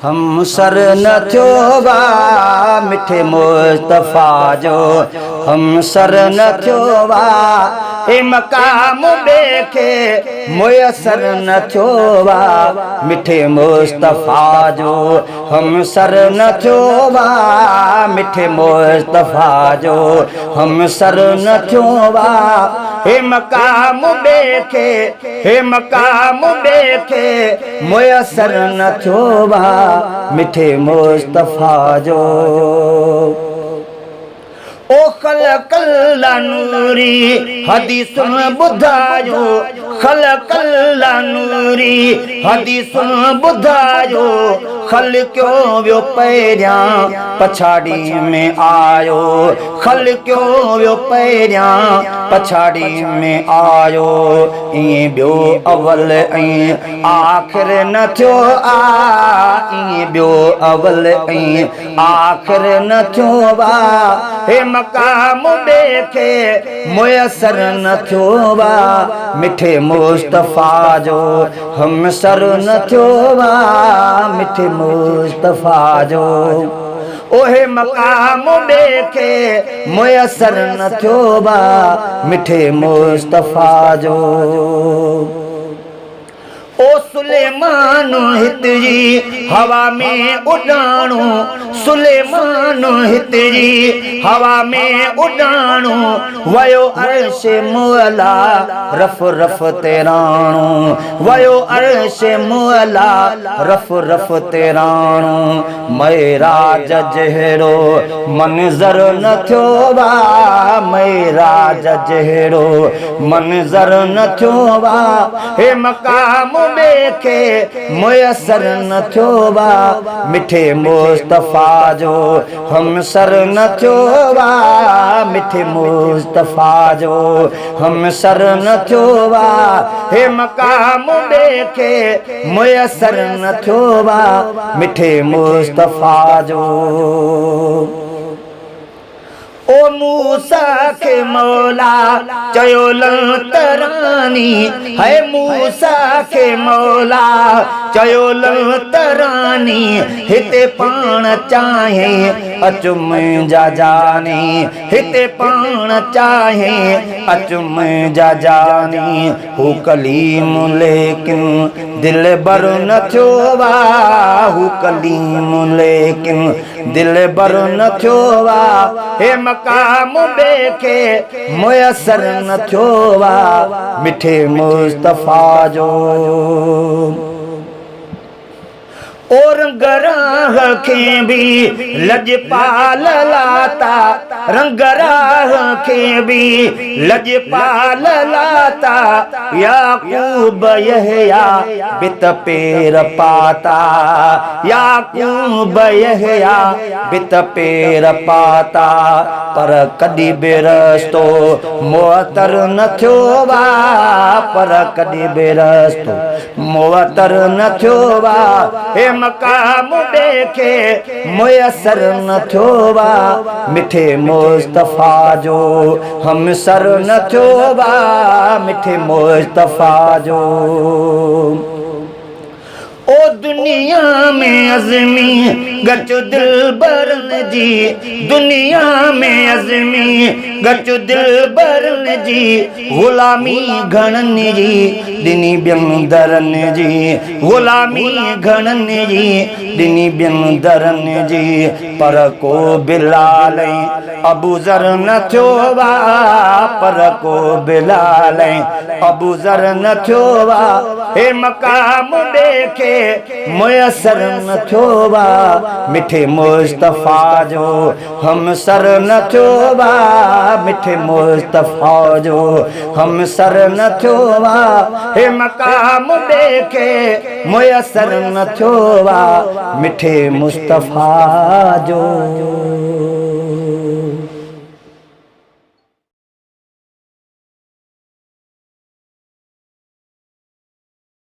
همسر نه ٿيو آ مٺي مصطفيٰ جو همسر نه ٿيو آ هي مقام ٻئي کي ميسر نه ٿيو آ مٺي مصطفيٰ جو همسر نه ٿيو آ مٺي مصطفيٰ جو همسر نه ٿيو آ هي مقام ٻئي کي هي مقام ٻئي کي ميسر نه ٿيو آ مٺي مصطفيٰ جو. او خلق الله نوري حديثن ٻڌايو خلق الله نوري حديثن ٻڌايو خلقيو ويو پهريان پڇاڙي ۾ آيو خلقيو ويو پهريان پڇاڙي ۾ آيو ائين ٻيو اول ۽ آخر نه ٿيو آ ائين ٻيو اول ۽ آخر نه ٿيو آ هي مقام ٻئي کي ميسر نه ٿيو آ مٺي مصطفيٰ جو همسر نه ٿيو آ مٺي مصطفيٰ جو اهي مقام ٻئي کي ميسر نه ٿيو آ مٺي مصطفيٰ جو. او سليمان هت جي هوا ۾ اڏاڻو سليمان هت جي هوا ۾ اڏاڻو ويو عرش معليٰ رف رف تي راڻو ويو عرش معليٰ رف رف تي راڻو معراج جهڙو منظر نه ٿيو آ معراج جهڙو منظر نه ٿيو آ هي مقام ٻئي کي ميسر نه ٿيو آ مٺي مصطفيٰ جو همسر نه ٿيو آ مٺي مصطفيٰ جو همسر نه ٿيو آ هي مقام ٻئي کي ميسر نه ٿيو آ مٺي مصطفيٰ جو. او موسيٰ کي مولا چيو لن تراني هي موسيٰ کي مولا چيو لن تراني هتي پاڻ چاهين اچ منهنجا جاني هتي پاڻ چاهين اچ منهنجا جاني هو ڪليم ليڪن دلبر نه ٿيو آ هو ڪليم ليڪن دلبر نه ٿيو آ هي مقام ٻئي کي ميسر نه ٿيو آ مٺي مصطفيٰ جو. او رنگ راهه کي به لڄپال لاتا رنگ راهه کي به لڄپال لاتا يعقوب يحيٰ به ته پير پاتا يعقوب يحيٰ به ته پير پاتا پر ڪڏهن به رستو معطر نه ٿيو آ پر ڪڏهن به رستو معطر نه ٿيو آ هي مقام ٻئي کي ميسر نه ٿيو آ مٺي مصطفيٰ جو همسر نه ٿيو آ مٺي مصطفيٰ جو. او دنيا ۾ عزمي ڳچ دلبرن جي دنيا ۾ عزمي ڳچ دلبرن جي غلامي گهڻن جي ڏني ٻين درن جي غلامي گهڻن جي ڏني ٻين درن جي پر ڪو بلال ۽ ابوذر نه ٿيو آ پر ڪو بلال ۽ ابوذر نه ٿيو آ هي مقام ٻئي کي ميسر نه ٿيو آ مٺي مصطفيٰ جو همسر نه ٿيو آ مٺي مصطفيٰ جو همسر نه ٿيو آ هي مقام ٻئي کي ميسر نه ٿيو آ مٺي مصطفيٰ جو.